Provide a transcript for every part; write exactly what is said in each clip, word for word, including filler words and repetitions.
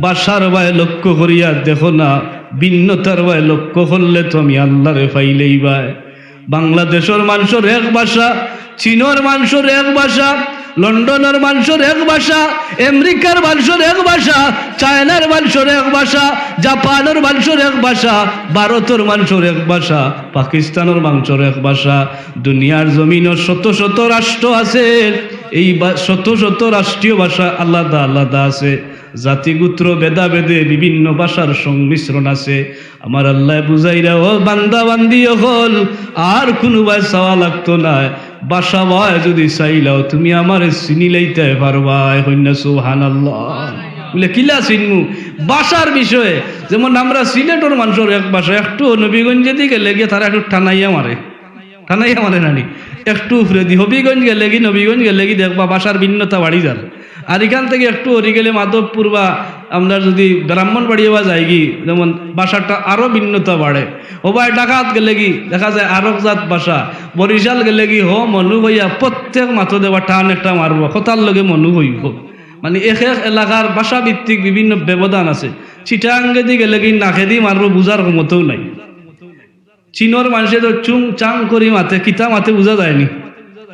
ভাষার বায় লক্ষ্য করিয়া দেখো না, ভিন্নতার বায় লক্ষ্য করলে তুমি আল্লারে পাইলেই বায়। বাংলাদেশর মানষর এক ভাষা, চীনর মানষর এক ভাষা, লন্ডনর মানষর এক ভাষা, আমেরিকার মানষর এক ভাষা, চায়নার মানষর এক ভাষা, জাপানর মানষর এক ভাষা, ভারতর মানষর এক ভাষা, পাকিস্তানর মানষর এক ভাষা। দুনিয়ার জমিনো শত শত রাষ্ট্র আছে, এই বা-, শত শত রাষ্ট্রীয় ভাষা আলাদা আলাদা আছে। জাতিগোত্র ভেদাভেদে বিভিন্ন ভাষার সংমিশ্রণ আছে। আমার আল্লায় বুঝাইরা, ও বান্দা বান্দি অকল, আর কুনুবায় চাওয়া লাগতো নায়। ভাষা বায় যদি চাইলাও, তুমি আমারে চিনিলাইতায় পারবায়। কইন্না সুবহানাল্লাহ। বুলে, কিলা চিনমু? ভাষার বিষয়ে। যেমন আমরা সিলেটর মানষর এক ভাষা, একটু নবীগঞ্জেদি গেলেগি তারা একটু টানাইয়া মারে। টানাইয়া মারে নানি? একটু উপরেদি হবিগঞ্জ গেলেগি, নবীগঞ্জ গেলেগি দেখবা ভাষার ভিন্নতা বাড়ি যার। আর ইখান থাকি একটু অরি গেলে মাধবপুর বা আমরা যদি ব্রাহ্মণবাড়িয়া বা যাইগি, যেমন ভাষাটা আরো ভিন্নতা বাড়ে। ওবায় ঢাকাত গেলেগি দেখা যায় আরক জাত ভাষা, বরিশাল গেলেগি হো মনু কইয়া প্রত্যেক মাতো দেবা টান একটা মারবো, কথার লগে মনু কইবো। মানে এক এক এলাকার ভাষাভিত্তিক বিভিন্ন ব্যবধান আছে। চিটাগাঙ্গেদি গেলেগি নাকেদি মারবো, বুঝার ক্ষমতাও নাই। চীনর মানষে তো চুং চাং করি মাতে, কিতা মাতে বুঝা যায়নি।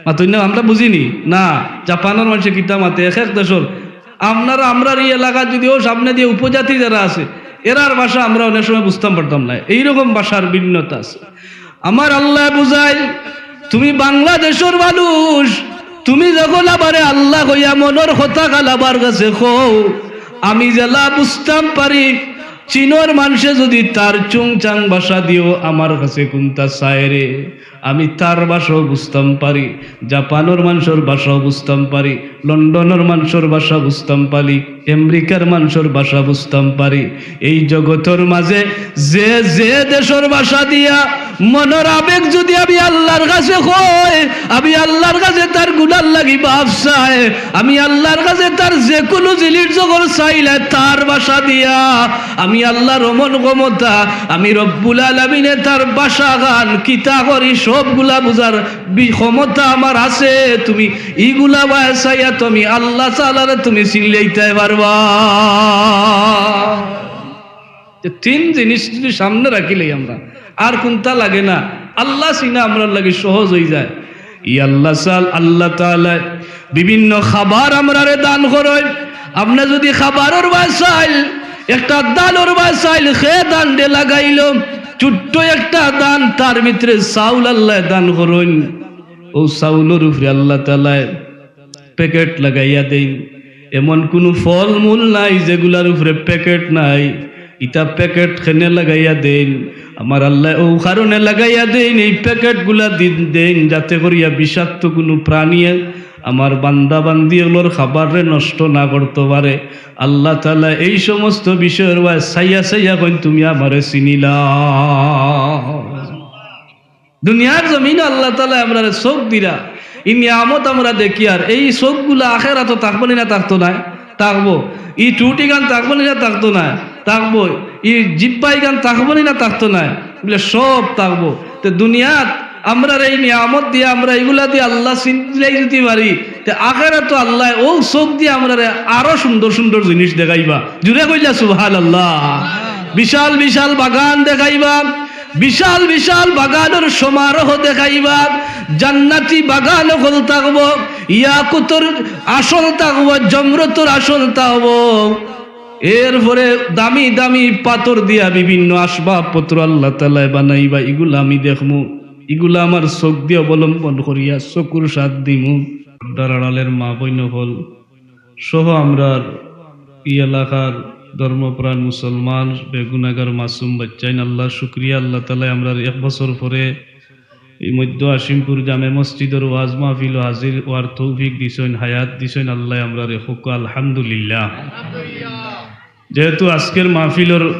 মাতইন না, আমরা বুঝিনি না। জাপানর মানষে কিতা মাতে, এক এক দেশর। আপনারা, আমরার ই এলাকাত যদি ও সামনেদি উপজাতি যারা আছে, এরার ভাষা আমরা অনেক সময় বুঝতাম পারতাম না। এইরকম ভাষার ভিন্নতা আছে। আমার আল্লায় বুঝাইল, তুমি বাংলাদেশর মানুষ, তুমি যখন আমারে আল্লা কইয়া মনর কথাখান আমার কাছে কও, আমি যেলা বুঝতাম পারি, চীনর মানষে যদি তার চুংচাং ভাষা দিও আমার কাছে কুন্তা চায় রে, আমি তার ভাষাও বুঝতাম পারি, জাপানর মানষর ভাষাও বুঝতাম পারি, লন্ডনর মানষর ভাষা বুঝতাম পারি, আমেরিকার মানষর ভাষা বুঝতাম পারি। এই জগতর মাঝে যে যে দেশর ভাষা দিয়া মনর আবেগ যদি আমি আল্লার কাছে কই, আমি আল্লার কাছে তার গুনার লাগি মাফ চাই, আমি আল্লার কাছে তার যে কুনু জিনিস যখন চাইলে তার ভাষা দিয়া, আমি আল্লার অমন ক্ষমতা, আমি রব্বুল আলামিনে তার ভাষাখান কিতা করি সবগুলা বুঝার বি-, ক্ষমতা আমার আছে। তুমি ইগুলা বায় চাইয়া তুমি আল্লা তাআলারে তুমি চিনলাইতায় পারবা। যে তিন জিনিস যদি সামনে রাখিলাই আমরা, আর কুন্তা লাগে না, আল্লা চিনা আমরার লাগি সহজ অইযায়। ই আল্লা সাল-, আল্লা তাআলায় বিভিন্ন খাবার আমরারে দান করইন। আপনে যদি খাবারর বায় চাইল, একটা দানর বায় চাইল, হে দানরে লাগাইল, ছোট্ট একটা দান, তার ভিতরে চাউল আল্লায় দান করইন। অউ চাউলর উপরে আল্লা তাআলায় প্যাকেট লাগাইয়া দেইন। এমন কুনু ফলমূল নাই যেগুলার উপরে প্যাকেট নাই। ইতা প্যাকেট কেনে লাগাইয়া দেইন? আমার আল্লায় অউ কারণে লাগাইয়া দেইন, এই প্যাকেটগুলা দি-, দেইন যাতে করিয়া বিষাক্ত কুনু প্রাণীয়ে আমার বান্দা বান্দি অকলর খাবাররে নষ্ট না করতো পারে। আল্লা তাআলায় এই সমস্ত বিষয়র বায় চাইয়া চাইয়া কইন, তুমি আমারে চিনিলাও। দুনিয়ার জমিনো আল্লা তাআলায় আমরারে চউখ দিরা, ই নিয়ামত আমরা দেখিয়ার, এই চউখগুলা আখেরাতো থাকবো নি না থাকতো নায়? থাকবো। ই ঠুটিখান থাকবো নি না থাকতো নায়? থাকবো। ই জিব্বাইখান থাকবো নি না থাকতো নায়? বুলে সব থাকবো। তে দুনিয়াত আমরার এই নিয়ামত দিয়া, আমরা ইগুলা দিয়া আল্লা চিনলাই যদি পারি, তে আখেরাতো আল্লায় অউ চউখ দিয়া আমরারে আরো সুন্দর সুন্দর জিনিস দেখাইবা। জুরে কইলা সুবহানাল্লাহ। বিশাল বিশাল বাগান দেখাইবা, বিশাল বিশাল বাগানর সমারোহ দেখাইবা, জান্নাতি বাগান অকল থাকবো, ইয়াকুতর আসন থাকবো, জমরতর আসন থাকবো, এরপরে দামি দামি পাথর দিয়া বিভিন্ন আসবাবপত্র আল্লা তাআলায় বানাইবা, ইগুলা আমি দেখমু, ইগুলা আমার চউখ দিয়া অবলম্বন করিয়া চকুর স্বাদ দিমু। পর্দার আড়ালের মা বইন অকল, সহ আমরার ই এলাকার ধর্মপ্রাণ মুসলমান বেগুনাগার মাসুম বাচ্চাইন, আল্লার শুকরিয়া, আল্লা তাআলায় আমরারে এক বছর পরে ই মধ্য হাশিমপুর জামে মসজিদর ওয়াজ মাহফিলো হাজির অওয়ার তৌফিক দিছইন, হায়াত দিছইন, আল্লায় আমরারে কউক্কা আলহামদুলিল্লাহ। যেহেতু আজকের মাহফিলর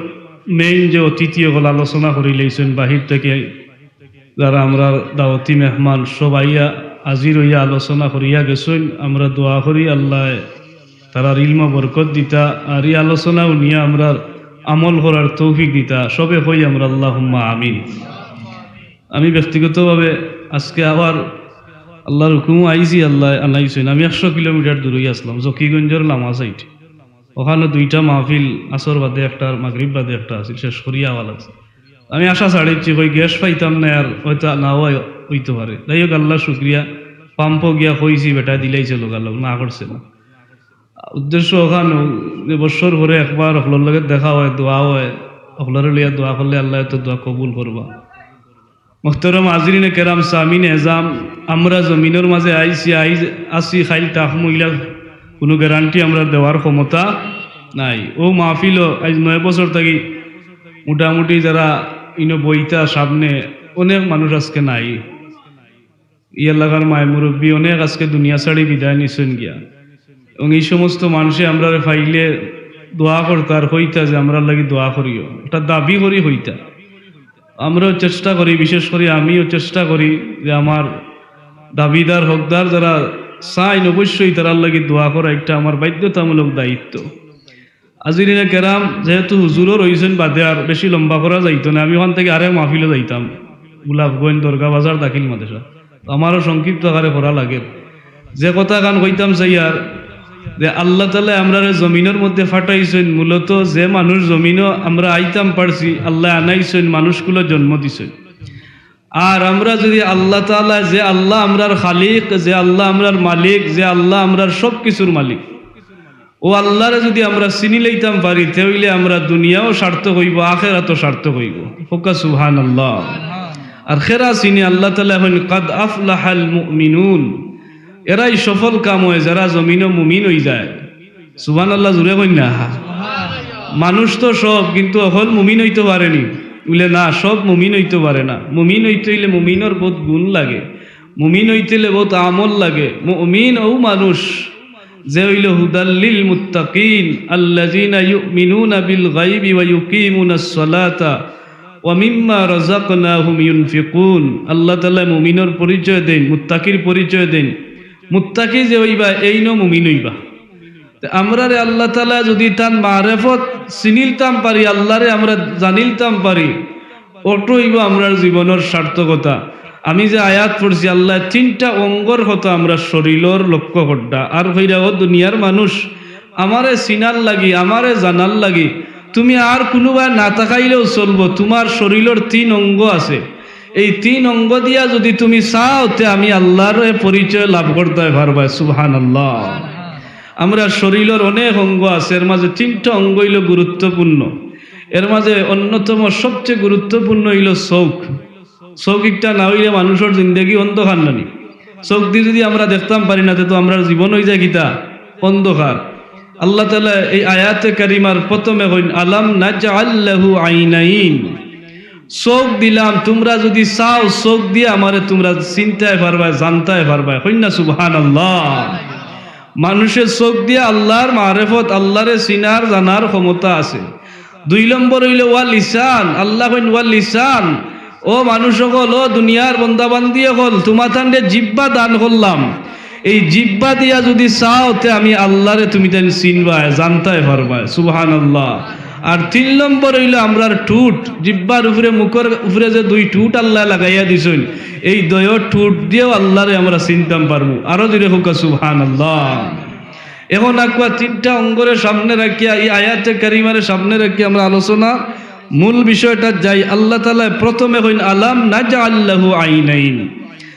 মেইন যে অতিথি অকল আলোচনা করিলাইছইন, বাহির থাকি যারা আমরার দাওয়াতি মেহমান সব আইয়া হাজির অইয়া আলোচনা করিয়া গেছইন। আমরা দোয়া করি আল্লায় তারার ইলমো বরকত দিতা, আর ই আলোচনা হুনিয়া আমরার আমল করার তৌফিক দিতা। সবে কই আমরা আল্লাহুম্মা আমিন। আমি ব্যক্তিগতভাবে আজকে আবার আল্লার হুকুমো আইছি, আল্লায় আনাইছইন। আমি একশো কিলোমিটার দূরই আছলাম, জকিগঞ্জর লামা সাইড। অখানো দুইটা মাহফিল, আসর বাদে একটা আর মাগরিব বাদে একটা আছিল, শেষ করিয়া আওয়া লাগছে। আমি আশা ছাড়িছি, কই গ্যাস পাইতাম না, আর হয়তো নাও অইতো পারে। যাই হোক, আল্লাহর শুকরিয়া, পাম্পও গিয়া কইছি, বেটায় দিলাইছে লগালগ, না করছে না। উদ্দেশ্য অখানো যে বছর পরে একবার হকলর লগে দেখা অয়, দোয়া অয়, হকলরে লইয়া দোয়া করলে আল্লায় তো দোয়া কবুল করবা। মোহতরম হাজিরিনে কেরাম, সামিন এজাম, আমরা জমিনর মাঝে আইছি, আইজ আছি, কাইল থাকমু, ইলা কুনু গ্যারান্টি আমরার দেওয়ার ক্ষমতা নাই। অউ মাহফিলও আইজ নয় বছর থাকি মোটামুটি যারা ইনো বইতা সামনে, অনেক মানুষ আজকে নাই। ই এলাকার মায় মুরব্বি অনেক আজকে দুনিয়া ছাড়ি বিদায় নিছইন গিয়া। এবং ই সমস্ত মানষে আমরারে পাইলে দোয়া করতা আর কইতা যে, "আমরার লাগি দোয়া করিও।" একটা দাবি করি কইতা। আমরাও চেষ্টা করি, বিশেষ করি আমিও চেষ্টা করি যে আমার দাবিদার, হকদার যারা চাইন, অবশ্যই তারার লাগি দোয়া করা একটা আমার বাধ্যতামূলক দায়িত্ব। হাজিরিনে কেরাম, যেহেতু হুজুরও রইছইন বাদে, আর বেশি লম্বা করা যাইতো না, আমি অখান থাকি আরেক মাহফিলো যাইতাম, গোলাপগঞ্জ দরগা বাজার দাখিল মাদ্রাসা। তো আমারও সংক্ষিপ্ত আকারে করা লাগে। যে কথাখান কইতাম চাইয়ার, যে আল্লাহ তাআলায় আমরারে জমিনর মধ্যে পাঠাইছইন, মূলত যে মানুষ জমিনো আমরা আইতাম পারছি, আল্লায় আনাইছইন, মানুষগুলো জন্ম দিছইন। আর আমরা যদি আল্লাহ তাআলা, যে আল্লাহ আমরার খালিক, যে আল্লাহ আমরার মালিক, যে আল্লাহ আমরার সব কিছুর মালিক, অউ আল্লাহরে যদি আমরা চিনি লইতাম পারি, তে অইলে আমরা দুনিয়াও সার্থক অইবো, আখেরাতও সার্থক অইবো। কউক্কা সুবহানাল্লাহ। আর কেরা চিনে, আল্লাহ তাআলায় কইন, "কাদ আফলাহাল মুমিনুন।" এরাই সফল কাম অয়, যারা জমিনো মুমিন অইযায়। সুবহানাল্লাহ, জোরে কইন না। মানুষ তো সব, কিন্তু হকল মুমিন অইতো পারে নি। বুলে না, সব মুমিন অইতো পারে না। মুমিন অইতে অইলে মুমিনর বউত গুণ লাগে, মুমিন অইতে অইলে বউত আমল লাগে। মুমিন অউ মানুষ যে অইলো হুদাল লিল মুত্তাকিন, আল্লাযীনা ইউমিনুনা বিল গায়বি ওয়া ইউকিমুনাস সালাতা ওয়া মিম্মা রাযাকনাহুম ইউনফিকুন। আল্লাহ তাআলায় মুমিনর পরিচয় দেইন, মুত্তাকির পরিচয় দেইন। মুত্তাকি যে অইবা, এইনও মুমিন অইবা। তে আমরারে আল্লাহ তাআলায় যদি তান মারেফত চিনিলতাম পারি, আল্লাহরে আমরা জানিলতাম পারি, অটো অইবো আমরার জীবনর সার্থকতা। আমি যে আয়াত পড়ছি, আল্লায় তিনটা অঙ্গর কথা আমরার শরীলর লক্ষ্য কররা। আর কইরা, "ও দুনিয়ার মানুষ, আমারে চিনার লাগি, আমারে জানার লাগি, তুমি আর কুনুবায় না তাকাইলেও চলবো, তুমার শরীলর তিন অঙ্গ আছে। এই তিন অঙ্গ দিয়া যদি তুমি চাও, তে আমি আল্লাহরে পরিচয় লাভ করতায় পারবায়।" সুবহানাল্লাহ। আমরার শরীলর অনেক অঙ্গ আছে, এর মাঝে তিনটা অঙ্গ অইলো গুরুত্বপূর্ণ। এর মাঝে অন্যতম সবচেয়ে গুরুত্বপূর্ণ অইলো চউখ। চউখ একটা না অইলে মানুষর জিন্দেগি অন্ধকার নানি। চউখ দি যদি আমরা দেখতাম পারি না, তে তো আমরার জীবন অইযায় কিতা? অন্ধকার। আল্লাহ তাআলায় এই আয়াতে কারিমার প্রথমে কইন, "আলাম নাজআল লাহু আইনাইন।" চউখ দিলাম, তুমরা যদি চাও, চউখ দিয়া আমারে তুমরা চিনতায় পারবায়, জানতায় পারবায়। কইন না সুবহানাল্লাহ। মানুষে চউখ দিয়া আল্লাহর মারেফত, আল্লাহরে চিনার, জানার ক্ষমতা আছে। দুই নম্বর অইলো ওয়া লিসান, আল্লায় কইন ওয়া লিসান। ও মানুষ অকল, ও দুনিয়ার বন্দাবান্দি অকল, তুমাতানরে জিব্বা দান করলাম। এই জিব্বা দিয়া যদি চাও, তে আমি আল্লাহরে তুমিতাইন চিনবায়, জানতায় পারবায়। সুবহানাল্লাহ। আর তিন নম্বর অইলো আমরার ঠুট, জিব্বার উপরে, মুখর উপরে যে দুই ঠুট আল্লায় লাগাইয়া দিছইন, এই দুইও ঠুট দিয়াও আল্লাহরে আমরা চিনতাম পারমু। আরো জোরে কউক্কা সুবহানাল্লাহ। এখন আকুয়া তিনটা অঙ্গরে সামনে রাখিয়া, এই আয়াতে কারিমারে সামনে রাখিয়া আমরা আলোচনা মূল বিষয়টা যাই। আল্লাহ তাআলায় প্রথমে কইন, "আলাম নাজআল লাহু আইনাইন।"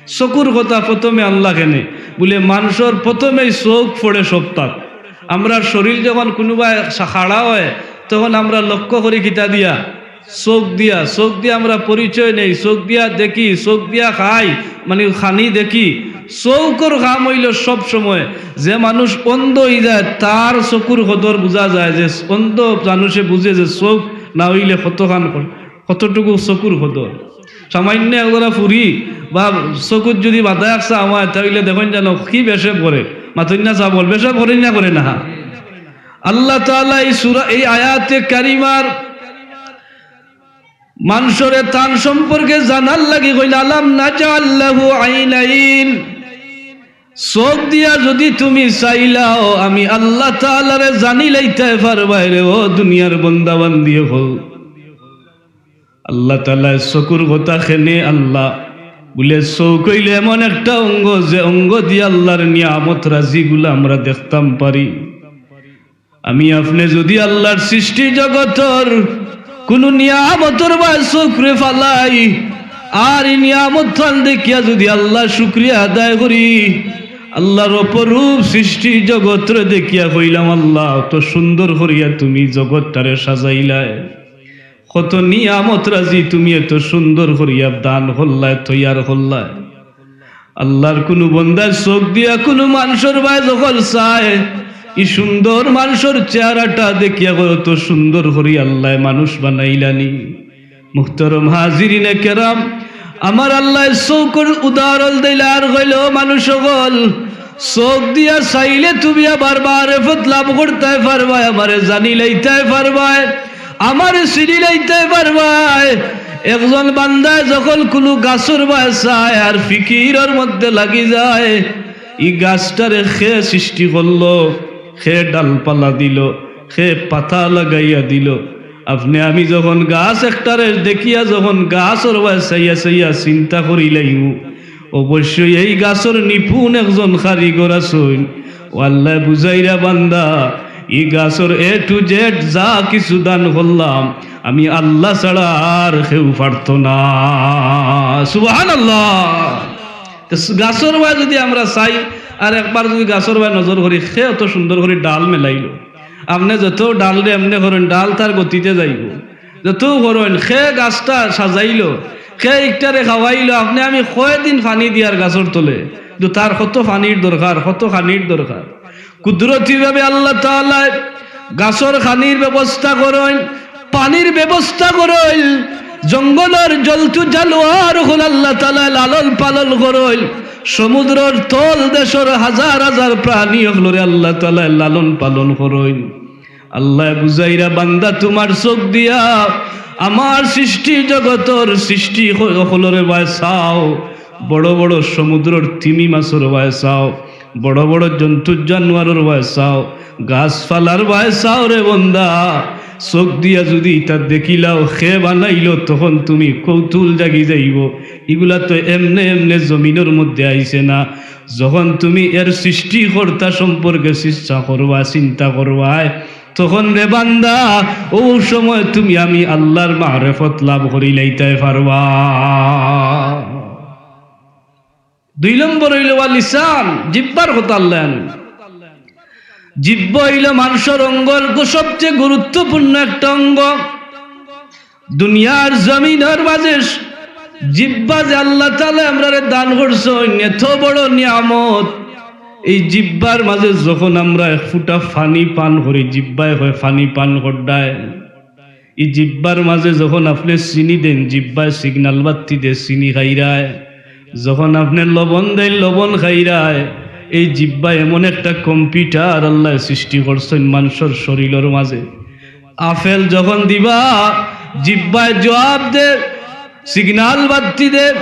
চকুর কথা প্রথমে আল্লায় কেনে বুলে, মানুষর প্রথমেই চউখ পড়ে সবতাত। আমরার শরীল যখন কুনুবায় খাড়া অয়, তখন আমরা লক্ষ্য করি কিতা দিয়া? চউখ দিয়া। চউখ দিয়া আমরা পরিচয় নেই, চউখ দিয়া দেখি, চউখ দিয়া খাই, মানে খানি দেখি। চউখর কাম অইলো সব সময়, যে মানুষ অন্ধ অইযায়, তার চকুর কদর বুঝা যায়, যে অন্ধ মানুষে বুঝে যে চউখ না অইলে কতখান, কতটুকু চকুর কদর। সামান্য একজরা ফুরি বা চকুত যদি বাধা একসা আমায়, তা অইলে দেখইন যেন কি বেশে করে, মাতইন না, চা বল, বেশে করে না, করে না। আল্লাহ তাআলা এই সূরা, এই আয়াতে কারিমার মানষরে তান সম্পর্কে জানার লাগি কইন, "আলাম নাজআল লাহু আইনাইন।" চউখ দিয়া যদি তুমি চাইলাও, আমি আল্লাহ তাআলারে জানিলাইতায় পারবায় রে, ও দুনিয়ার বন্দাবান্দি অকল। আল্লাহ তাআলায় চকুর কথা কেনে আল্লাহ বুলে, চউখ অইলো এমন একটা অঙ্গ, যে অঙ্গ দিয়া আল্লাহর নিয়ামত রাজিগুলা আমরা দেখতাম পারি। আমি আপনে যুদি আল্লার সৃষ্টি জগতর কুনু নিয়ামতর বায় চউখরে ফালাই, আর ই নিয়ামতখান দেখিয়া যুদি আল্লার শুকরিয়া আদায় করি, আল্লার অপরূপ সৃষ্টি জগতরে দেখিয়া কইলাম, "আল্লা, অত সুন্দর করিয়া তুমি জগতটারে সাজাইলায়, কত নিয়ামত রাজি তুমি অত সুন্দর করিয়া দান করলায়, তৈয়ার করলায়।" আল্লার কুনু বন্দায় চউখ দিয়া কুনু মানষর বায় যখন চায়, ই সুন্দর মানষর চেহারাটা দেখিয়া কয়, "অত সুন্দর করি আল্লায় মানুষ বানাইলানি।" মুহতারাম হাজিরিনে কেরাম, আমার আল্লায় চউখর উদাহরণ দিলা আর কইলা, "মানুষ অকল, চউখ দিয়া চাইলে তুমি আমার মারেফত লাভ করতায় পারবায়, আমারে জানিলাইতায় পারবায়, আমারে চিনিলাইতায় পারবায়।" একজন বান্দায় যখন কুনু গাছর বায় চায় আর ফিকিরর মধ্যে লাগি যায়, ই গাছটারে কে সৃষ্টি করলো, কে ডালপালা দিলো, কে পাতা লাগাইয়া দিলো। আপনে আমি যখন গাছ একটারে দেখিয়া, যখন গাছর বায় চাইয়া চাইয়া চিন্তা করিলাইমু, অবশ্যই এই গাছর নিপুণ একজন কারিগর আছইন। ও আল্লায় বুঝাইরা, "বান্দা, ই গাছর A to Z যা কিছু দান করলাম, আমি আল্লা ছাড়া আর কেউ পারতো না।" সুবহানাল্লাহ। তো গাছর বায় যুদি আমরা চাই, আর একবার যুদি গাছর বায় নজর করি, কে অত সুন্দর করি ডাল মেলাইলো। আপনে যত ডালরে এমনে করইন, ডাল তার গতিতে যাইবো। যত করইন, কে গাছটা সাজাইলো, কে ইকটারে খাওয়াইলো, আপনে আমি কয়দিন পানি দিয়ার গাছর তলে, কিন্তু তার কত পানির দরকার, কত পানির দরকার। কুদরতিভাবে আল্লা তাআলায় গাছর পানির ব্যবস্থা করইন, পানির ব্যবস্থা করইন, জঙ্গলর জন্তু জানোয়ার অকল আল্লা তাআলায় লালন পালন করইন, সমুদ্রর তল দেশর হাজার হাজার প্রাণী অকলরে আল্লা তাআলায় লালন পালন করইন। আল্লায় বুঝাইরা, "বান্দা, তুমার চউখ দিয়া আমার সৃষ্টি জগতর সৃষ্টি অকলরে বায় চাও, বড় বড় সমুদ্রর তিমি মাছর বায় চাও, বড় বড় জন্তু জানোয়ারর বায় চাও, গাছপালার বায় চাও রে বান্দা। চউখ দিয়া যুদি ইতা দেখিলাও, কে বানাইলো, তখন তুমি কৌতূহল জাগি যাইবো। ইগুলা তো এমনে এমনে জমিনর মধ্যে আইছে না।" যখন তুমি এর সৃষ্টিকর্তা সম্পর্কে চিন্তা করবা, চিন্তা করবায়, তখন রে বান্দা, অউ সময় তুমি আমি আল্লার মারেফত লাভ করিলাইতায় পারবা। দুই নম্বর অইলো ওয়া লিসান, জিব্বার কথা আল্লায় আনইন। জিব্বা অইলো মানষর অঙ্গর গু-, সবচেয়ে গুরুত্বপূর্ণ একটা অঙ্গ। দুনিয়ার জমিনর মাঝে জিব্বা যে আল্লা তাআলায় আমরারে দান করছইন, এত বড় নিয়ামত। এই জিব্বার মাঝে যখন আমরা এক ফুটা পানি পান করি, জিব্বায় কয় পানি পান কররায়। ই জিব্বার মাঝে যখন আপনে চিনি দেইন, জিব্বায় signal বাত্তি দে, চিনি খাইরায়। যখন আপনে লবণ দেইন, লবণ খাইরায়। এই জিব্বা এমন একটা computer আল্লায় সৃষ্টি করছইন মানষর শরীলর মাঝে। আপেল যখন দিবা, জিব্বায় জুয়াব দে, signal বাত্তি দে,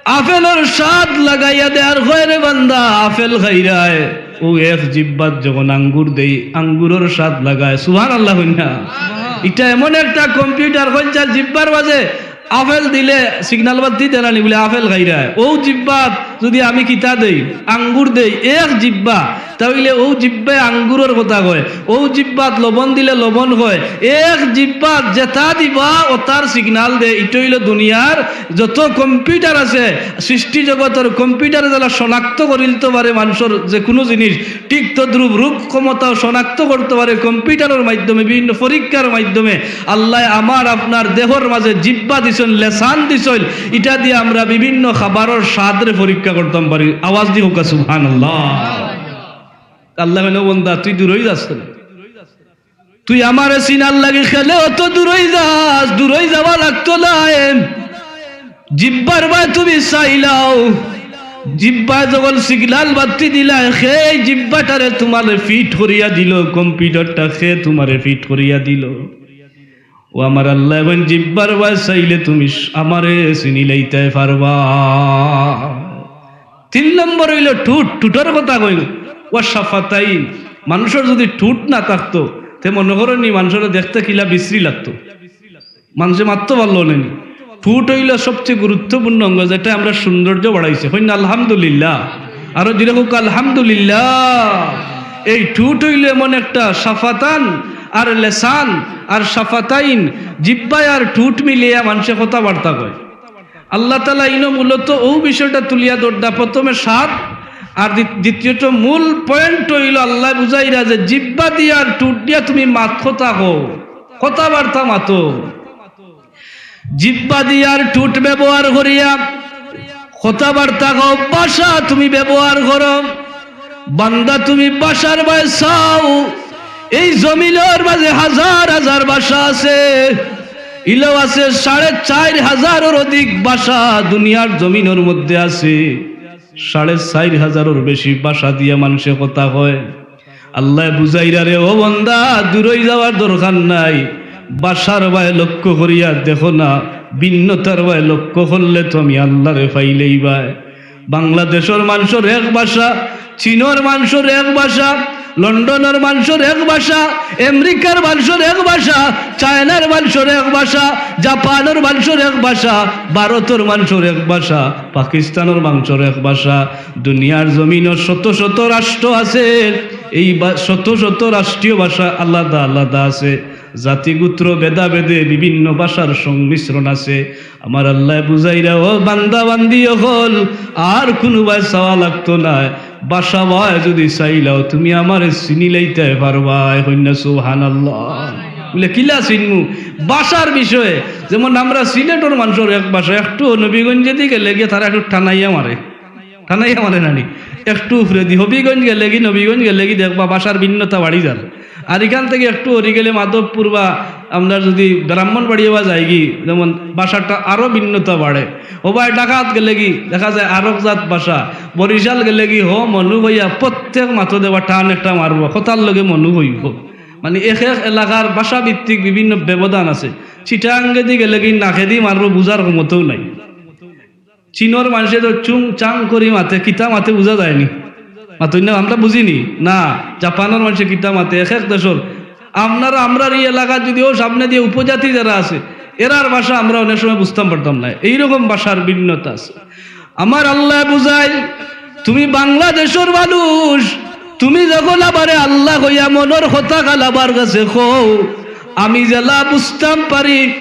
আপেলর স্বাদ লাগাইয়া দে, আর কয়, "রে বান্দা, আপেল খাইরায়।" অউ এক জিব্বাত যখন আঙ্গুর দেই, আঙ্গুরর স্বাদ লাগায়। সুবহানাল্লাহ কইন না? ইটা এমন একটা computer, কইন চার জিব্বার মাঝে আপেল দিলে signal বাত্তি দে না নি, বুলে আপেল খাইরায়। অউ জিব্বাত যুদি আমি কিতা দেই, আঙ্গুর দেই, এক জিব্বা, তা অইলে অউ জিব্বায় আঙ্গুরর কথা কয়, অউ জিব্বাত লবণ দিলে লবণ কয়, এক জিব্বাত যেটা দিবা অতার signal দে। ইটা অইলো দুনিয়ার যত computer আছে, সৃষ্টি জগতর computer-এ যেলা শনাক্ত করিলতো পারে মানষর যেকুনু জিনিস, ঠিক তদ্রূপ রূপ ক্ষমতাও শনাক্ত করতো পারে computer-র মাধ্যমে, বিভিন্ন পরীক্ষার মাধ্যমে। আল্লায় আমার আপনার দেহর মাঝে জিব্বা দিছইন, লেসান দিছইন, ইটা দিয়া আমরা বিভিন্ন খাবারর স্বাদরে পরীক্ষা করতাম পারি। আওয়াজ দি কউক্কা সুবহানাল্লাহ। আল্লায় কইন, "ও বন্দা, তুই দূরই যাস না, তুই আমারে চিনার লাগি কেনে অত দূরই যাস, দূরই যাওয়া লাগতো নায়।" জিব্বার বায় তুমি চাইলাও, জিব্বায় যখন signal বাত্তি দিলায়, কে ই জিব্বাটারে তুমারে fit করিয়া দিলো, computer-টা কে তুমারে fit করিয়া দিলো? ও আমার আল্লায় কইন, জিব্বার বায় চাইলে তুমি আমারে চিনিলাইতায় পারবা। তিন নম্বর অইলো ঠুট, ঠুটর কথা কইন। ওয়া শাফাতাইন, মানষর যুদি ঠুট না থাকতো, তে মনো করো নি মানষরে দেখতে কিলা বিশ্রী লাগতো। মানষে মাততো পারলো না নি। ঠুট অইলো সবচেয়ে গুরুত্বপূর্ণ অঙ্গ, যেটায় আমরার সৌন্দর্য বাড়াইছে। কইন না আলহামদুলিল্লাহ। আরো জোরে কউক্কা আলহামদুলিল্লাহ। এই ঠুট অইল এমন একটা শাফাতান আর লেসান আর শাফাতাইন, জিব্বায় আর ঠুট মিলিয়া মানষে কথাবার্তা কয়। আল্লাহ তাআলা ইনো মূলত অউ বিষয়টা তুলিয়া ধররা, প্রথমে স্বাদ, আর দ্বি-, দ্বিতীয়ত মূল point অইল আল্লায় বুঝাইরা যে জিব্বা দিয়া আর ঠুট দিয়া তুমি মাত কথা কও, কথাবার্তা মাতো। জিব্বা দিয়া আর ঠুট ব্যবহার করিয়া কথাবার্তা কও, ভাষা তুমি ব্যবহার করো। বান্দা, তুমি ভাষার বায় চাও। এই জমিনর মাঝে হাজার হাজার ভাষা আছে, ইলাও আছে সাড়ে চাইর হাজারর অধিক ভাষা দুনিয়ার জমিনর মধ্যে আছে। সাড়ে চাইর হাজারর বেশি ভাষা দিয়া মানষে কথা কয়। আল্লায় বুঝাইরা রে, ও বান্দা, দূরই যাওয়ার দরকার নাই, ভাষার বায় লক্ষ্য করিয়া দেখো না, ভিন্নতার বায় লক্ষ্য করলে তুমি আল্লারে পাইলেই বায়। বাংলাদেশর মানষর এক ভাষা, চীনর মানষর এক ভাষা, লন্ডনর মানষর এক ভাষা, আমেরিকার মানষর এক ভাষা, চায়নার মানষর এক ভাষা, জাপানর মানষর এক ভাষা, ভারতর মানষর এক ভাষা, পাকিস্তানর মানষর এক ভাষা। দুনিয়ার জমিনো শত শত রাষ্ট্র আছে, এই বা-, শত শত রাষ্ট্রীয় ভাষা আলাদা আলাদা আছে। জাতিগোত্র ভেদাভেদে বিভিন্ন ভাষার সংমিশ্রণ আছে। আমার আল্লায় বুঝাইরা, ও বান্দা বান্দি অকল, আর কুনুবায় চাওয়া লাগতো নায়। ভাষা বায় যুদি চাইলাও, তুমি আমারে চিনিলাইতায় পারবায়। কইন্না সুবহানাল্লাহ। বুলে, কিলা চিনমু? ভাষার বিষয়ে। যেমন আমরা সিলেটর মানষর এক ভাষা, একটু নবীগঞ্জেদি গেলেগি তারা একটু টানাইয়া মারে। টানাইয়া মারে নানি? একটু উপরেদি হবিগঞ্জ গেলেগি, নবীগঞ্জ গেলেগি দেখবা ভাষার ভিন্নতা বাড়ি যার। আর ইখান থাকি একটু অরি গেলে মাধবপুর বা আমরা যুদি ব্রাহ্মণবাড়িয়া বা যাইগি, যেমন ভাষাটা আরো ভিন্নতা বাড়ে। ওবায় ঢাকাত গেলেগি দেখা যায় আরক জাত ভাষা, বরিশাল গেলেগি হো মনু কইয়া প্রত্যেক মাতো দেবা টান একটা মারবো, কথার লগে মনু কইবো। মানে এক এক এলাকার ভাষাভিত্তিক বিভিন্ন ব্যবধান আছে। চিটাগাঙ্গেদি গেলেগি নাকেদি মারবো, বুঝার ক্ষমতাও নাই। চীনর মানষে তো চুং চাং করি মাতে, কিতা মাতে বুঝা যায়নি। মাতইন না, আমরা বুঝিনি না। জাপানর মানষে কিতা মাতে, এক এক দেশর। আপনারা, আমরার ই এলাকাত যুদি অউ সামনেদি উপজাতি যারা আছে, এরার ভাষা আমরা অনেক সময় বুঝতাম পারতাম নায়। এইরকম ভাষার ভিন্নতা আছে। আমার আল্লায় বুঝাইল, তুমি বাংলাদেশর মানুষ, তুমি যখন আমারে আল্লা কইয়া মনর কথাখান আমার কাছে কও, আমি যেলা বুঝতাম পারি,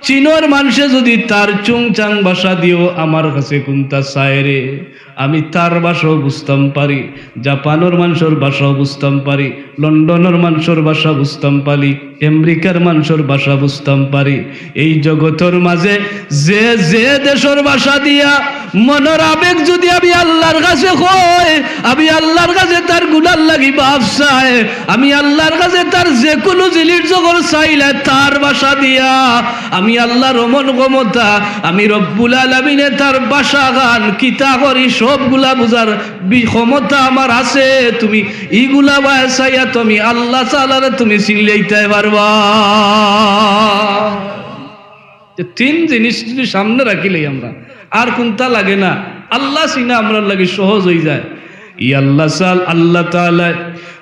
চীনর মানষে যুদি তার চুং চাং ভাষা দিও আমার কাছে কুন্তা চায় রে, আমি তার ভাষাও বুঝতাম পারি, জাপানর মানষর ভাষাও বুঝতাম পারি, লন্ডনর মানষর ভাষা বুঝতাম পারি, আমেরিকার মানষর ভাষা বুঝতাম পারি। এই জগতর মাঝে যে যে দেশর ভাষা দিয়া মনর আবেগ যুদি আমি আল্লার কাছে কই, আমি আল্লার কাছে তার গুনার লাগি মাফ চাই, আমি আল্লার কাছে তার যে কুনু জিনিস যখন চাইলে তার ভাষা দিয়া, আমি আল্লার অমন ক্ষমতা, আমি রব্বুল আলামিনে তার ভাষাখান কিতা করি সবগুলা বুঝার বি-, ক্ষমতা আমার আছে। তুমি ইগুলা বায় চাইয়া তুমি আল্লা তাআলারে তুমি চিনলাইতায় পারবা। যে তিন জিনিস যুদি সামনে রাখিলাই আমরা, আর কুন্তা লাগে না, আল্লা চিনা আমরার লাগি সহজ অইযায়। ই আল্লা সাল-, আল্লা তাআলায়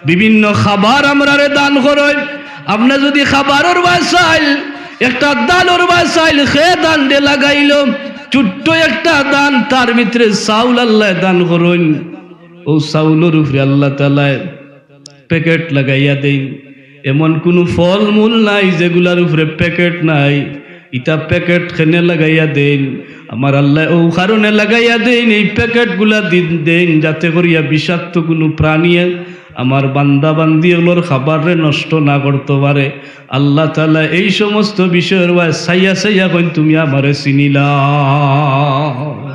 বিভিন্ন খাবার আমরারে দান করইন। আপনে যুদি খাবারর বায় চাইল, একটা দানর বায় চাইল, হে দানরে লাগাইলো, ছোট্ট একটা দান, তার ভিতরে চাউল আল্লায় দান করইন। অউ চাউলর উপরে আল্লা তাআলায় প্যাকেট লাগাইয়া দেইন। এমন কুনু ফল-মূল নাই যেগুলার উপরে প্যাকেট নাই। ইতা প্যাকেট কেনে লাগাইয়া দেইন? আমার আল্লায় অউ কারণে লাগাইয়া দেইন, এই প্যাকেটগুলা দি-, দেইন যাতে করিয়া বিষাক্ত কুনু প্রাণীয়ে আমার বান্দা-বান্দি অকলর খাবাররে নষ্ট না করতো পারে। আল্লা তাআলায় এই সমস্ত বিষয়র বায় চাইয়া চাইয়া কইন, "তুমি আমারে চিনিলাও।"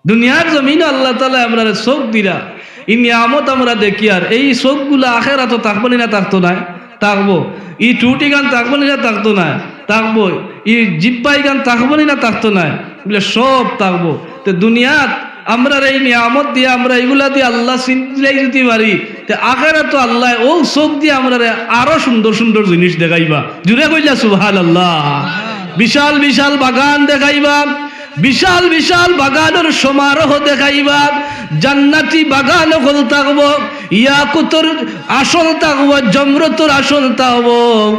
দুনিয়ার জমিনো আল্লা তাআলায় আমরারে চউখ দিরা, ই নিয়ামত আমরা দেখিয়ার, এই চউখগুলা আখেরাতো থাকবো নি না থাকতো নায়? থাকবো। ই ঠুটিখান থাকবো নি না থাকতো নায়? থাকবো। ই জিব্বাইখান থাকবো নি না থাকতো নায়? বুলে সব থাকবো। তে দুনিয়াত আমরারে ই নিয়ামত দিয়া, আমরা ইগুলা দিয়া আল্লা চিনলাই যুদি পারি, তে আখেরাতো আল্লায় অউ চউখ দিয়া আমরারে আরো সুন্দর সুন্দর জিনিস দেখাইবা। জুরে কইলা সুবহানাল্লাহ। বিশাল বিশাল বাগান দেখাইবা, বিশাল বিশাল বাগানর সমারোহ দেখাইবা, জান্নাতি বাগান অকল থাকবো, ইয়াকুতর আসন থাকবো, জমরতর আসন থাকবো,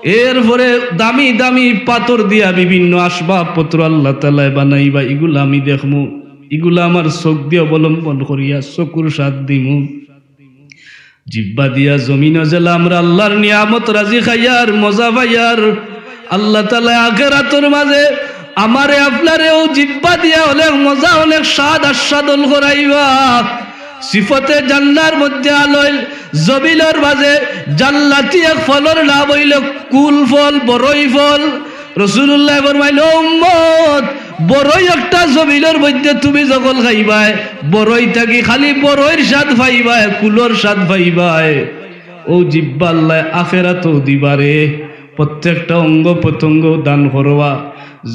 এরপরে দামি দামি পাথর দিয়া বিভিন্ন আসবাবপত্র আল্লা তাআলায় বানাইবা, ইগুলা আমি দেখমু, ইগুলা আমার চউখ দিয়া অবলম্বন করিয়া চকুর স্বাদ দিমু। জিব্বা দিয়া জমিনো যেলা আমরা আল্লার নিয়ামত রাজি খাইয়ার, মজা পাইয়ার, আল্লা তাআলায় আখেরাতর মাজে আমারে আপনারে অউ জিব্বা দিয়া অনেক মজা, অনেক স্বাদ আস্বাদন করাইবা। সিফতে জান্নার মধ্যে আলইল, জমিনর মাজে জান্নাতি এক ফলর নাম অইলো কুল ফল, বড়ই ফল। রসুলুল্লায় ফরমাইন, "ও উম্মত, বড়ই একটা জমিনর মধ্যে তুমি যখন খাইবায়, বড়ই থাকি খালি বড়ইর স্বাদ পাইবায়, কুলর স্বাদ পাইবায়।" অউ জিব্বা আল্লায় আখেরাতও দিবারে, প্রত্যেকটা অঙ্গ প্রত্যঙ্গ দান করবা।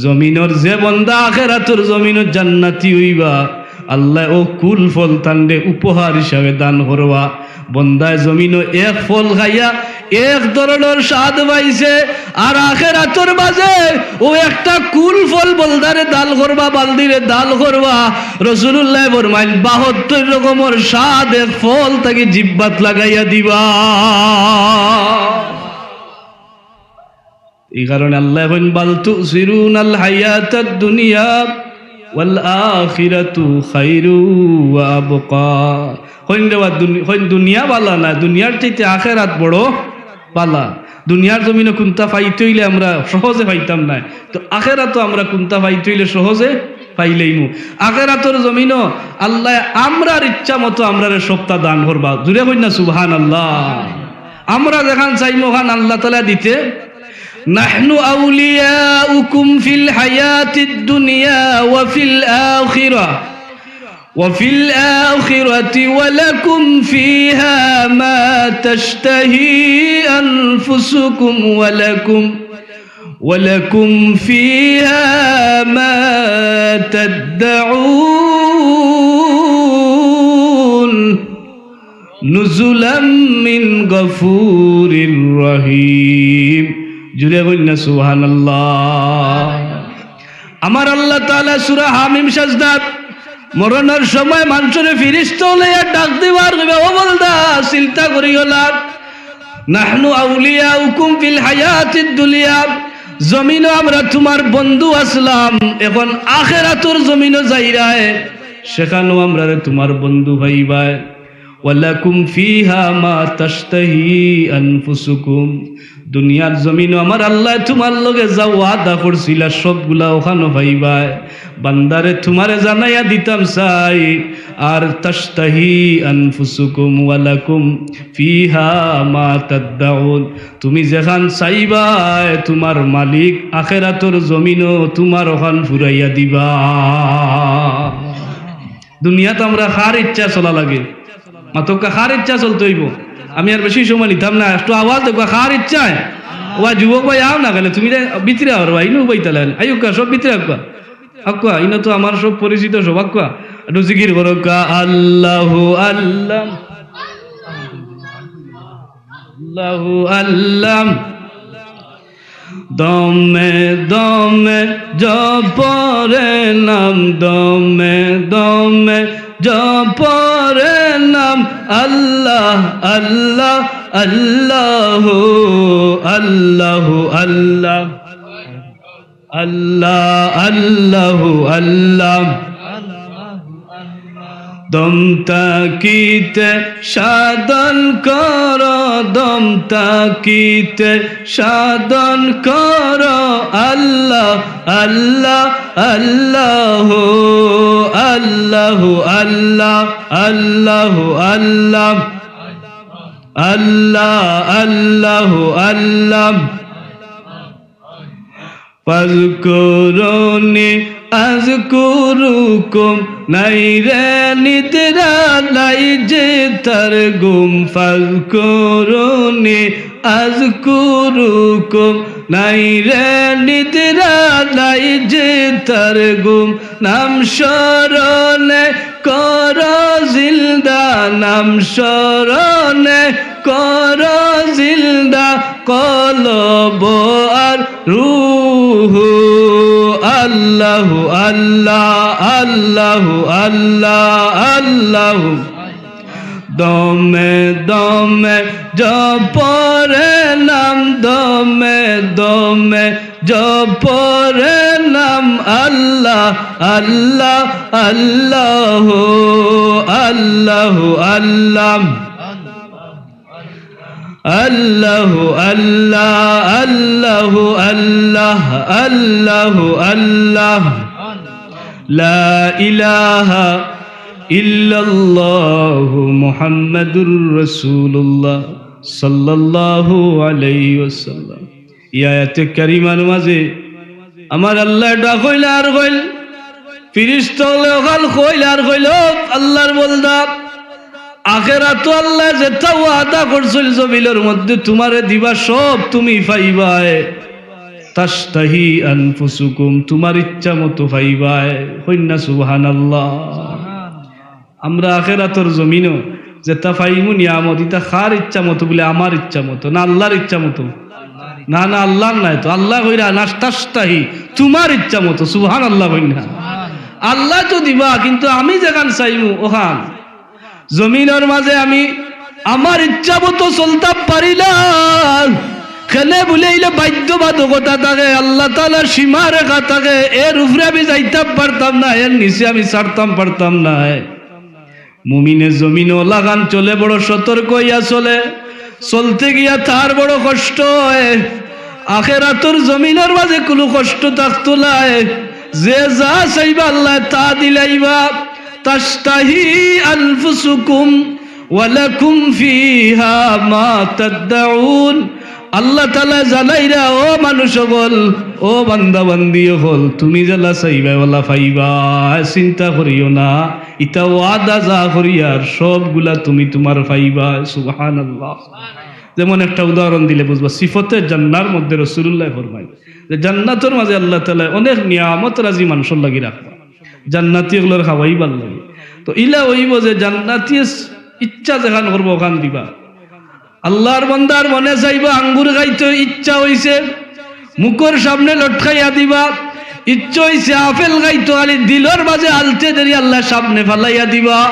জমিনর যে বন্দা আখেরাতর জমিনো জান্নাতি অইবা, আল্লায় অউ কুল ফল তানরে উপহার হিসাবে দান করবা। বন্দায় জমিনো এক ফল খাইয়া এক ধরনর স্বাদ পাইছে, আর আখেরাতর মাজে অউ একটা কুল ফল বন্দারে দান করবা, বান্দিরে দান করবা। রসুলুল্লায় ফরমাইন, বাহাত্তর রকমর স্বাদ এক ফল থাকি জিব্বাত লাগাইয়া দিবা। ই কারণে আল্লায় কইন, "বাল তুসিরুনাল হায়াতাদ দুনিয়া ওয়াল আখিরাতু খাইরু ওয়া আবকা।" কইন রে বা দুনি-, কইন দুনিয়া বালা না, দুনিয়ার চাইতে আখেরাত বড় বালা। দুনিয়ার জমিনো কুন্তা পাইতে অইলে আমরা সহজে পাইতাম নায়, তো আখেরাতো আমরা কুন্তা পাইতে অইলে সহজে পাইলাইমু। আখেরাতর জমিনো আল্লায় আমরার ইচ্ছা মতো আমরারে সবতা দান করবা। জুরে কইন না সুবহানাল্লাহ। আমরা যেখান চাইমু অখান আল্লা তাআলায় দিতে। নাহনু আউলিয়াউকুম ফিল হায়াতিদ দুনিয়া ওয়া ফিল আখিরাহ, ওয়া ফিল আখিরাতি ওয়া লাকুম ফিহা মা তাশতাহি আনফুসুকুম ওয়া লাকুম, ওয়া লাকুম ফিহা মা তাদ্দাউন। নুজুলাম মিন গফুরির রহিম। জুরে কইন না সুবহানাল্লাহ। আমার আল্লা তাআলা সূরা হামিম সাজদাত মরণর সময় মানষরে ফিরিস্তা লইয়া ডাক দিবা আর কইবা, "ও বন্দা, চিন্তা করিও না। নাহনু আউলিয়াউকুম ফিল হায়াতিদ দুনিয়া।" জমিনো আমরা তুমার বন্ধু আছলাম, এখন আখেরাতর জমিনো যাইরায়, সেখানো আমরারে তুমার বন্ধু পাইবায়। ওয়ালাকুম ফিহা মা তাশতাহি আনফুসুকুম। দুনিয়ার জমিনো আমার আল্লায় তুমার লগে যা ওয়াদা করছিলা, সবগুলা অখানো পাইবায়। বান্দারে, তুমারে জানাইয়া দিতাম চাই, আর তাশতাহি আনফুসুকুম ওয়ালাকুম ফিহা মা তাদ্দাউন। তুমি যেখান চাইবায়, তুমার মালিক আখেরাতর জমিনো তুমার অখান ফুরাইয়া দিবা। দুনিয়াত আমরা কার ইচ্ছা চলা লাগে? মাতউক্কা, কার ইচ্ছা চলতে অইবো? আমি আর বেশি সময় নিতাম না, একটু আওয়াজ দেউক্কা, কার ইচ্ছায়? ও ভাই, যুবক ভাই, আও না কেনে, তুমি যে ভিতরে আও রে ভাই, ইনো উবাইতালায়। আইউক্কা, সব ভিতরে আউক্কা। আউক্কা, ইনো তো আমার সব পরিচিত সব, আউক্কা। একটু জিকির করউক্কা, আল্লাহু আল্লাহ, আল্লাহু আল্লাহ। দমে দমে জপরে নাম, দমে দমে জপরে নাম, আল্লাহ আল্লাহ আল্লাহ, আল্লাহু আল্লাহ, আল্লাহ আল্লাহু আল্লাহ। দম থাকিতে সাধন কর, দম থাকিতে সাধন কর, আল্লাহ আল্লাহ আল্লাহ, আল্লাহু আল্লাহ, আল্লাহু আল্লাহ, আল্লাহ আল্লাহু আল্লাহ। ফাজকুরুনি আযকুরুকুম, নাই রে নিদ্রা নাই যে তার ঘুম। ফাজকুরুনি আযকুরুকুম, নাই রে নিদ্রা নাই যে তার ঘুম। নাম স্মরণে কর জিন্দা, নাম স্মরণে কর জিন্দা কলব আর রুহু। আল্লাহু আল্লাহ, আল্লাহু আল্লাহ, আল্লাহু। দমে দমে জপরে নাম, দমে দমে জপরে নাম, আল্লাহ আল্লাহ আল্লাহ, আল্লাহু আল্লাহ। আল্লাহু আল্লাহ, আল্লাহু আল্লাহ, আল্লাহু আল্লাহ। লা ইলাহা ইল্লাল্লাহু মুহাম্মাদুর রাসূলুল্লাহ সাল্লাল্লাহু আলাইহি ওয়াসাল্লাম। এই আয়াতে কারিমার মাঝে আমার আল্লায় ডাক অইল আর কইল, ফিরিস্তা অকলে অখান কইল আর কইল, "ও আল্লাহর বন্দা, আখেরাতো আল্লায় যেটা ওয়াদা করছিল জমিনর মধ্যে তুমারে দিবা, সব তুমি পাইবায়। তাশতাহি আনফুসুকুম, তুমার ইচ্ছা মতো পাইবায়।" কইন না সুবহানাল্লাহ। আমরা আখেরাতর জমিনো যেটা পাইমু নিয়ামত, ইটা কার ইচ্ছা মতো? বলে, "আমার ইচ্ছা মতো।" না, আল্লাহর ইচ্ছা মতো? না, না, আল্লাহর নায় তো। আল্লায় কইরা না, "তাশতাহি", তুমার ইচ্ছা মতো। সুবহানাল্লাহ কইন না। আল্লায় তো দিবা, কিন্তু আমি যেখান চাইমু অখান। জমিনর মাঝে আমি আমার ইচ্ছা মতো চলতাম পারি না। কেনে বুলে অইলে বাধ্যবাধকতা থাকে, আল্লাহ তাআলার সীমারেখা থাকে, এর উপরে আমি যাইতাম পারতাম না, এর নিচে আমি ছাড়তাম পারতাম না। মুমিনে জমিনো অলাখান চলে, বড় সতর্ক অইয়া চলে। চলতে গিয়া তার বড় কষ্ট অয়। আখেরাতর জমিনর মাঝে কুনু কষ্ট থাকতো নায়। যে যা চাইবা আল্লায় তা দিলাইবা। তাশতাহি আনফুসুকুম ওয়া লাকুম ফিহা মা তাদ্দাউন। আল্লাহ তাআলায় জানাইরা, "ও মানুষ অকল, ও বান্দা বান্দি অকল, তুমি যেলা চাইবায় অলা পাইবায়, চিন্তা করিও না।" ইটা ওয়াদা যা করিয়ার সবগুলা তুমি তুমার পাইবায়। সুবহানাল্লাহ। যেমন একটা উদাহরণ দিলে বুঝবা, সিফতে জান্নার মধ্যে রাসূলুল্লায় ফরমাইন যে জান্নাতর মাঝে আল্লাহ তাআলায় অনেক নিয়ামত রাজি মানষর লাগি রাখবা, জান্নাতি অকলর খাওয়াইবার লাগি। তো ইলা অইবো যে জান্নাতিয়ে ইচ্ছা যেখান করবো অখান দিবা। আল্লাহর বন্দার মনে চাইবো আঙ্গুর খাইতো, ইচ্ছা অইছে, মুখর সামনে লটকাইয়া দিবা। ইচ্ছা অইছে আপেল খাইতো, খালি দিলর মাঝে আলতে দেরি আল্লায় সামনে ফালাইয়া দিবা।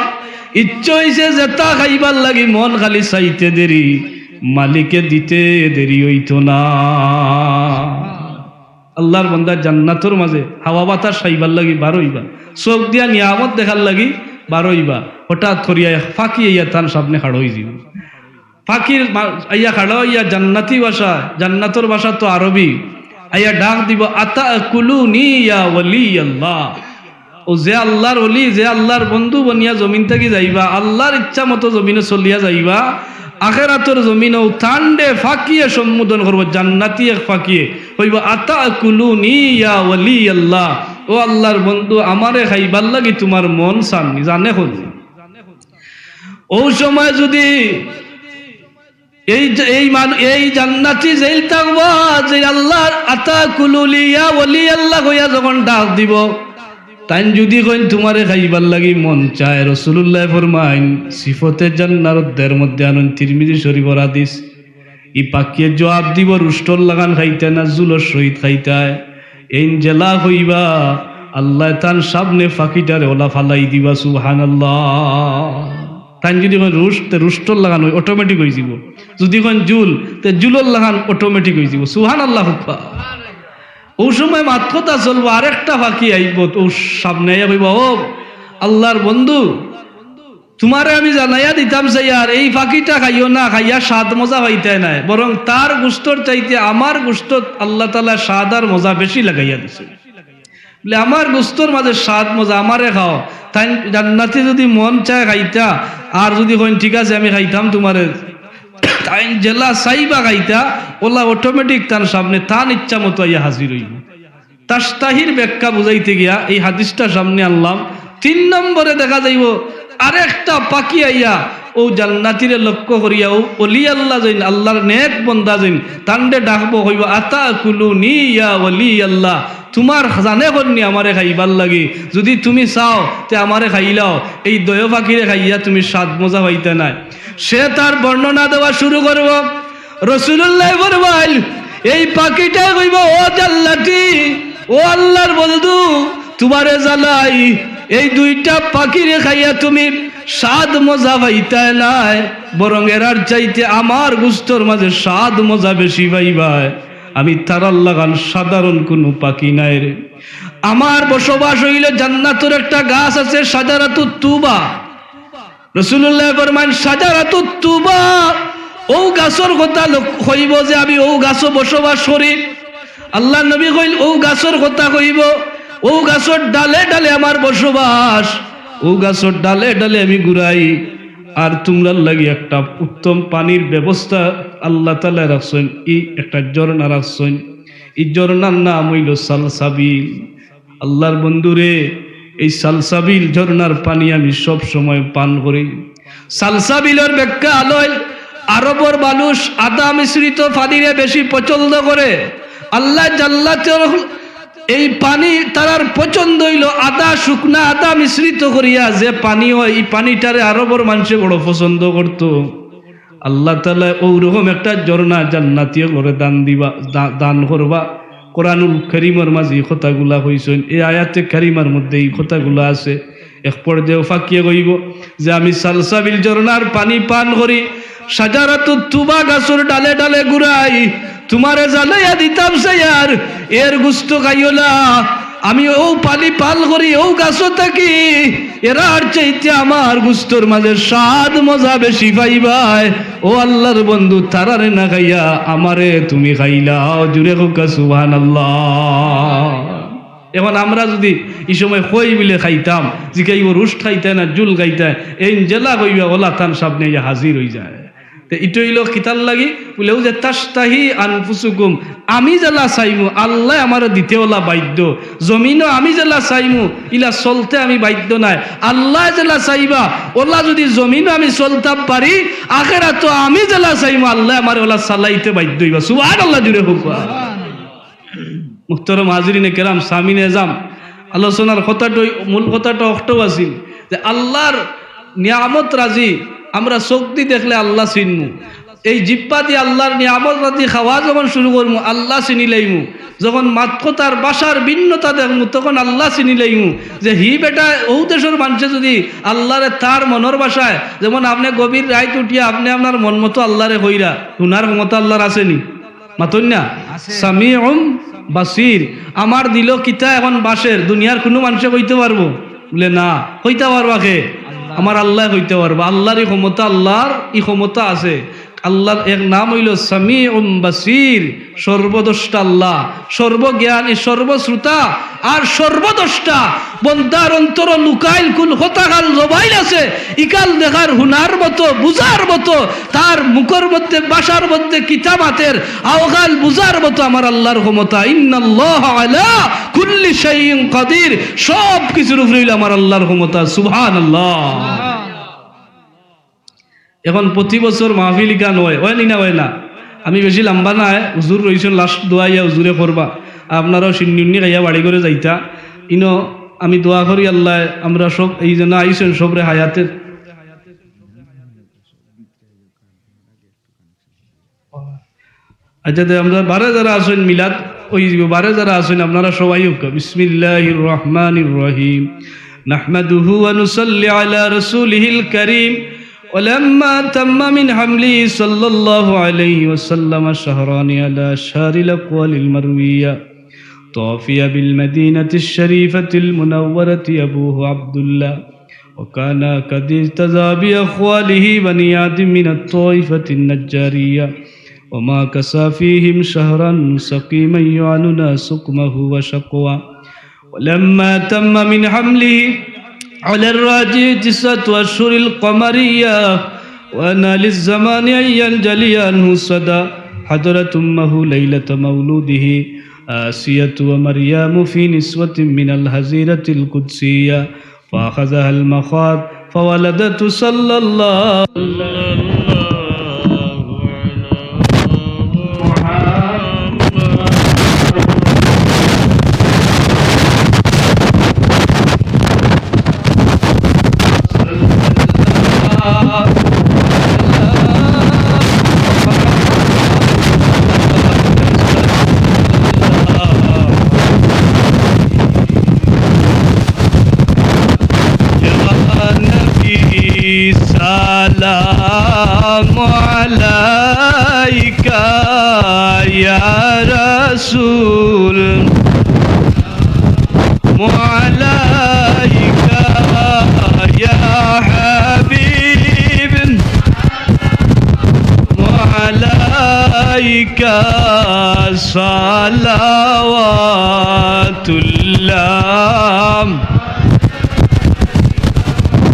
ইচ্ছা অইছে যেটা খাইবার লাগি মন খালি চাইতে দেরি, মালিকে দিতে দেরি অইতো না। আল্লাহর বন্দা জান্নাতর মাঝে হাওয়া বাতাস খাইবার লাগি বার অইবা, চউখ দিয়া নিয়ামত দেখার লাগি বার অইবা, হঠাৎ করিয়া এক পাখি আইয়া তান সামনে খাড়া অইযিবো। পাখির মা-, আইয়া খাড়া অইয়া জান্নাতি ভাষা, জান্নাতর ভাষা তো আরবি, আইয়া ডাক দিবো, "আতাকুলুনি ইয়া ওয়ালি আল্লাহ।" ও যে আল্লাহর ওলি, যে আল্লাহর বন্ধু বনিয়া জমিন থাকি যাইবা, আল্লাহর ইচ্ছা মতো জমিনো চলিয়া যাইবা, আখেরাতর জমিনো তানরে পাখিয়ে সম্বোধন করবো, জান্নাতি এক পাখিয়ে কইবো, "আতাকুলুনি ইয়া ওয়ালি আল্লাহ।" ও আল্লাহর বন্ধু, আমারে খাইবার লাগি তুমার মন চাননি, জানে কইন। ও সময় যুদি এই যে, এই মান-, এই জান্নাতি জেইল থাকবা, যে আল্লাহর আতাকুলুনি ইয়া ওয়ালি আল্লাহ কইয়া যখন ডাক দিবো, তাইন যুদি কইন তুমারে খাইবার লাগি মন চায়, রাসূলুল্লায় ফরমাইন, সিফতে জান্নাতর মধ্যে আনইন, তিরমিজি শরীফর হাদিস, ই পাখিয়ে জুয়াব দিবো, রুষ্টর লাখান খাইতায় না, জুলর সহিত খাইতায়। এইন যেলা কইবা, আল্লায় তান সামনে পাখিটারে ওলা ফালাই দিবা, সুবহানাল্লাহ। তাইন যুদি কইন রুষ্ট, তে রুষ্টর লাখান অই-, automatic অইযিবো। যুদি কইন জুল, তে জুলর লাখান automatic অইযিবো। সুবহানাল্লাহ কউক্কা। অউ সময় মাত কথা চলবো, আরেকটা পাখি আইবো, অউ সামনে আইয়া কইবো, "ও আল্লাহর বন্ধু, তুমারে আমি জানাইয়া দিতাম চাইয়ার, এই পাখিটা খাইও না, খাইয়া স্বাদ মজা পাইতায় নায়, বরং তার গুস্তর চাইতে আমার গুস্তত আল্লাহ তাআলায় স্বাদ আর মজা বেশি লাগাইয়া দিছে।" বলে, "আমার গুস্তর মাঝে স্বাদ মজা, আমারে খাও।" তাইন জান্নাতি যুদি মন চায় খাইতা, আর যুদি কইন, "ঠিক আছে, আমি খাইতাম তুমারে," তাইন যেলা চাইবা খাইতা, ওলা automatic তান সামনে তান ইচ্ছা মতো আইয়া হাজির অইবো। তাশতাহির ব্যাখ্যা বুঝাইতে গিয়া এই হাদিসটা সামনে আনলাম। তিন নম্বরে দেখা যাইবো আরেকটা পাখি আইয়া অউ জান্নাতিরে লক্ষ্য করিয়া অউ ওলি আল্লাহ যেইন, আল্লাহর নেক বন্দা যেইন, তানরে ডাকবো, কইবো, "আতাকুলুনি ইয়া ওয়ালি আল্লাহ।" তুমার জানে কইননি আমারে খাইবার লাগি, যুদি তুমি চাও তে আমারে খাইলাও, এই দয় পাখিরে খাইয়া তুমি স্বাদ মজা পাইতায় নায়। সে তার বর্ণনা দেওয়া শুরু করবো। রাসূলুল্লায় ফরমাইল, এই পাখিটায় কইবো, "ও জান্নাতি, ও আল্লাহর বন্ধু, তুমারে জানাই, এই দুইটা পাখিরে খাইয়া তুমি স্বাদ মজা পাইতায় নায়, বরং এরার চাইতে আমার গুস্তর মাঝে স্বাদ মজা বেশি পাইবায়। আমি তারার লাখান সাধারণ কুনু পাখি নায় রে।" আমার বসবাস অইলো জান্নাতর একটা গাছ আছে, শাজারাতুত তুবা। রাসূলুল্লায় ফরমাইন, "শাজারাতুত তুবা, অউ গাছর কথা লোক কইবো যে আমি অউ গাছো বসবাস করি। আল্লার নবী কইল, অউ গাছর কথা কইবো, অউ গাছর ডালে ডালে আমার বসবাস, অউ গাছর ডালে ডালে আমি ঘুরাই। আর তুমরার লাগি একটা উত্তম পানির ব্যবস্থা আল্লাহ তাআলায় রাখছইন, ই একটা ঝর্ণা রাখছইন। ই ঝর্ণার নাম অইলো সালসাবিল। আল্লার বন্ধুরে, এই সালসাবিল ঝর্ণার পানি আমি সব সময় পান করি। সালসাবিলর ব্যাখ্যা অইল, আরবর মানুষ আদা মিশ্রিত পানিরে বেশি পছন্দ করে। আল্লায় জান্নাতর এই পানি তারার পছন্দ অইলো আদা শুকনা আদা মিশ্রিত করিয়া যে পানি অয়, ই পানিটারে আরবর মানষে বড় পছন্দ করতো। আল্লাহ তাআলায় অউ রকম একটা ঝর্ণা জান্নাতি অকলরে দান দিবা, দা-, দান করবা। কোরআনুল করিমর মাঝে ই কথাগুলা কইছইন, এই আয়াতে কারিমার মধ্যে ই কথাগুলা আছে। এক পর্যায়ে ফাকিয়ে কইবো যে, "আমি সালসাবিল ঝর্ণার পানি পান করি, শাজারাতুত তুবা গাছর ডালে ডালে ঘুরাই, তুমারে জানাইয়া দিতাম চাইয়ার, এর গুস্ত খাইও না।" আমি অউ পানি পান করি, অউ গাছো থাকি, এরার চাইতে আমার গুস্তর মাঝে স্বাদ মজা বেশি পাইবায়। ও আল্লার বন্ধু, তারারে না খাইয়া আমারে তুমি খাইলাও। জুরে কউক্কা সুবহানাল্লাহ। এখন আমরা যুদি ই সময় কই বিলে খাইতাম, জিকাইবো রোস্ট খাইতায় না ঝুল খাইতায়, এইন যেলা কইবা অলা তান সামনে আইয়া হাজির অইযায়। তে ইটা অইলো কিতার লাগি? বুলে, অউ যে তাশতাহি আনফুসুকুম, আমি যেলা চাইমু, আল্লায় আমারে দিতে অলা বাধ্য। জমিনো আমি যেলা চাইমু, ইলা চলতে আমি বাধ্য নায়। আল্লায় যেলা চাইবা, অলা যুদি জমিনো আমি চলতাম পারি, আখেরাতো আমি যেলা চাইমু, আল্লায় আমারে অলা চালাইতে বাধ্য অইবা। সুবহানাল্লাহ, জুরে কউক্কা। মুহতারাম হাজিরিনে কেরাম, সামিনে এজাম, আলোচনার কথাটা, মূল কথাটা অখটাউ আছিল যে আল্লার নিয়ামত রাজি, আমরা চউখদি দেখলে আল্লা চিনমু। এই জিব্বাদি আল্লার নিয়ামত রাজি খাওয়া যখন শুরু করমু, আল্লা চিনিলাইমু। যখন মাতকথার ভাষার ভিন্নতা দেখমু, তখন আল্লা চিনিলাইমু। যে হি বেটা অউ দেশর মানষে যুদি আল্লারে তার মনর ভাষায়, যেমন আপনে গভীর রাইত উঠিয়া আপনে আপনার মন মতো আল্লারে কইরা, হুনার ক্ষমতা আল্লার আছে নি? মাতইন না? আছে। সামিউম বাসির। আমার দিলো কিতা এখন বাসের, দুনিয়ার কুনু মানষে কইতে পারবো? বুলে, না। কইতা পারবা কে? আল্লা। আমার আল্লায় কইতা পারবা। আল্লার ই ক্ষমতা, আল্লার ই ক্ষমতা আছে। আল্লার এক নাম অইলো সামিউম বাসির, সর্বদ্রষ্টা আল্লা, সর্বজ্ঞানী, সর্বশ্রোতা, আর সর্বদ্রষ্টা। বন্দার অন্তরো লুকাইল কুন কথাখান জবাইল আছে, ইখান দেখার, হুনার মতো, বুঝার মতো, তার মুখর মধ্যে, ভাষার মধ্যে কিতা মাতের, অখান বুঝার মতো আমার আল্লার ক্ষমতা। ইন্নাল্লাহা আলা কুল্লি শাইইন কাদির, সব কিছুর উপরে অইলো আমার আল্লার ক্ষমতা। সুবহানাল্লাহ। এখন প্রতি বছর মাহফিল ইখান অয়, অয় নি না, অয় না? আমি বেশি লাম্বা নায়, হুজুর রইছইন, লাস্ট দোয়া ইয়া হুজুরে করবা। আপনারাও শিন্নি উন্নি খাইয়া বাড়ি ঘরে যাইতা। ইনো আমি দোয়া করি আল্লায় আমরা সব এই যেন আইছইন সবরে হায়াতের। আচ্ছা, তে আমরা বারে যারা আছইন মিলাদ অই যিবো, বারে যারা আছইন আপনারা সবাই হোক। বিসমিল্লাহির রহমানির রহিম। نحمده ونصلي على رسوله الكريم. ولما تم من حمله صلى الله عليه وسلم شهران على أشهر الأقوال المروية، توفي بالمدينة الشريفة المنورة أبوه عبد الله، وكان قد ارتضى بأخواله بني عدي من الطائفة النجارية، ومكث فيهم شهرا سقيما يعنون سقمه وشقواه. ولما تم من حمله على الراجح تسعة أشهر القمرية، وأن للزمان أن ينجلي عنه الصدى، حضرت أمه ليلة مولده آسية ومريم في نسوة من الحظيرة القدسية، فأخذها المخاض فولدته صلى الله على محمد. يا نبي سلام عليك، يا رسول عليك، يا حبيب. صلوات الله.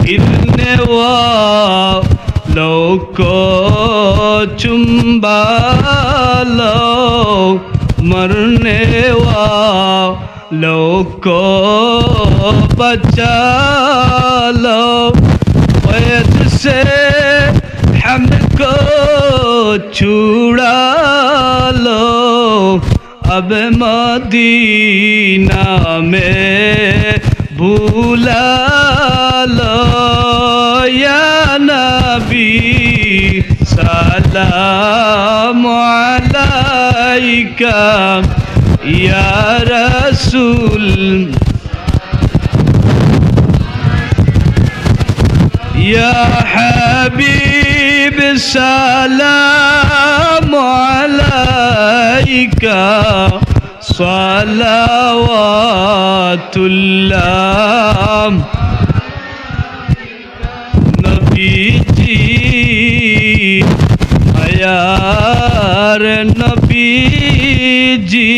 گرنے والوں کو چنبا لو، مرنے والوں کو بچا لو، قید سے ہم کو چھڑا لو، اب مدینہ میں بلا لو، یا نبی سلام علیک، یا رسول، یا حبیب سلام علیک، صلوات اللہ. নবীজি, মায়ার নবীজি,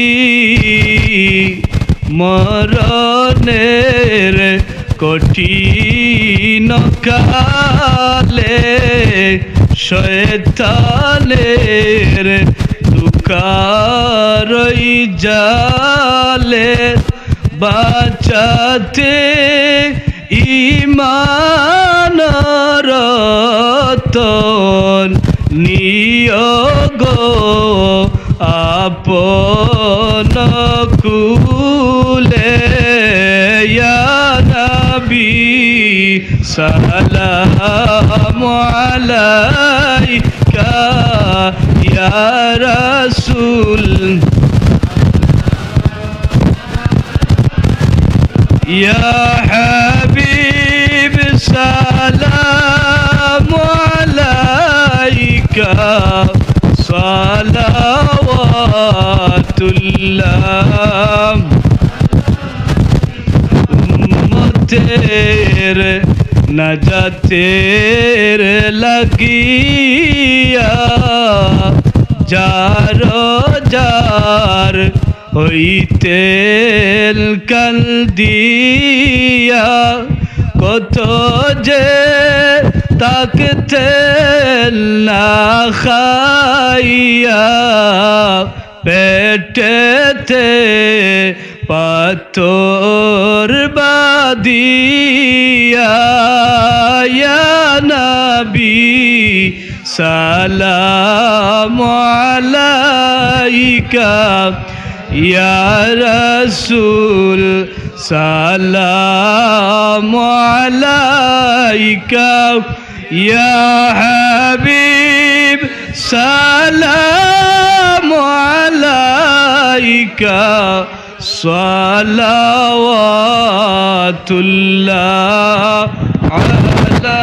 মরণের কঠিন কালে শয়তানের ধোঁকার জালে বাঁচাতে ইমান রতন নিয়োগ আপন কুলে, ইয়া নবী সালাম আলাইকা, ইয়া রাসূল, ইয়া হাবিব সালাম আলাইকা, সালাওয়াতুল্লাহ। উম্মতের নাজাতের লাগিয়া যার যার হইতেন কান্দিয়া, কত যে থাকতেন না খাইয়া, পেটেতে পাথর বাঁধিয়া। ইয়া নবী সালাম আলাইকা, ইয়া রাসূল সালাম আলাইকা, ইয়া হাবিব সালাম আলাইকা, সালাওয়াতুল্লাহ আলাইকা।